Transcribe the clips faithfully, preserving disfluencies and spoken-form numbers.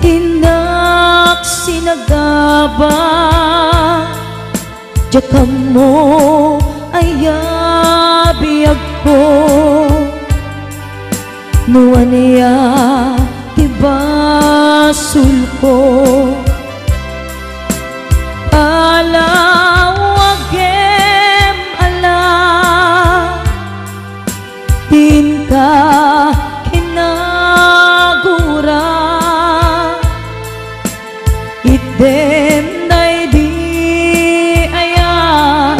Daydinak sinagaba, diak ammo aya biagko, no ania ti basolko. Palawagem a la, ti inka kinagura. Itdem daydi aya,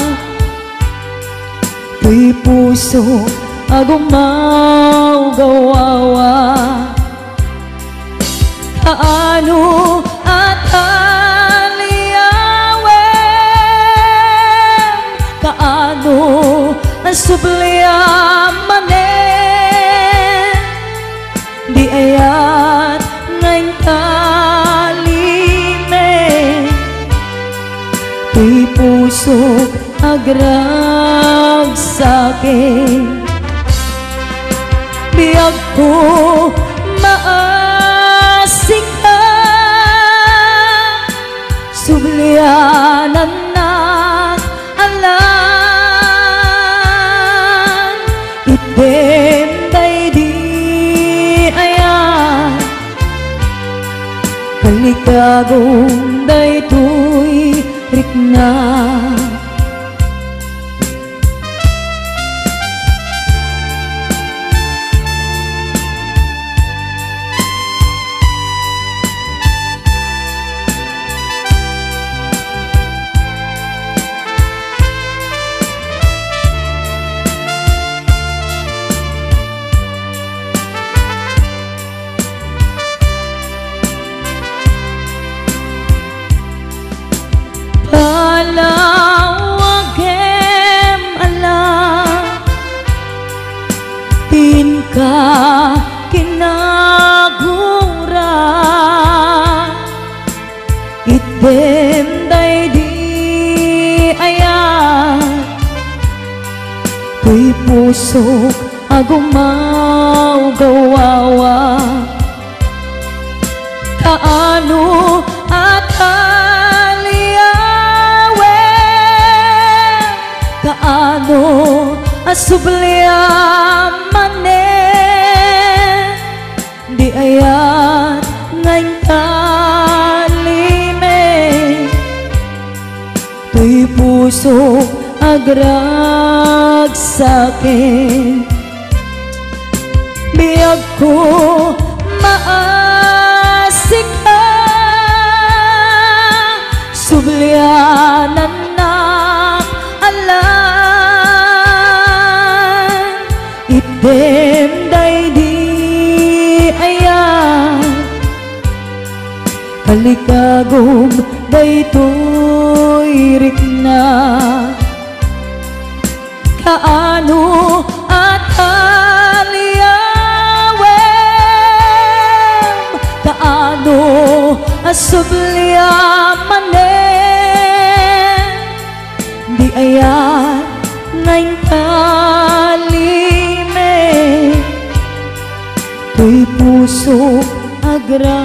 toy pusok a gumawgawawa. Kaano a taliawem? Kaano a subliam manen? Di ayat nga intalimek ti pusok agragsaken. Biagko, maasika, sublianannak a la, itdem daydi aya, kalikagum daytoy rikna. Palawagem a la, ti inka kinagura. Itdem daydi aya, toy pusok a gumawgawawa. Kaano a taliawem? Kaano a subliam manen? Di ayat nga intalimek toy pusok agragsaken. Biagko, maasika, sublianannak a la, itdem daydi aya, kalikagum daytoy rikna. Kaano a taliawem? Kaano a subliam manen? Di ayat nga intalimek toy pusok agra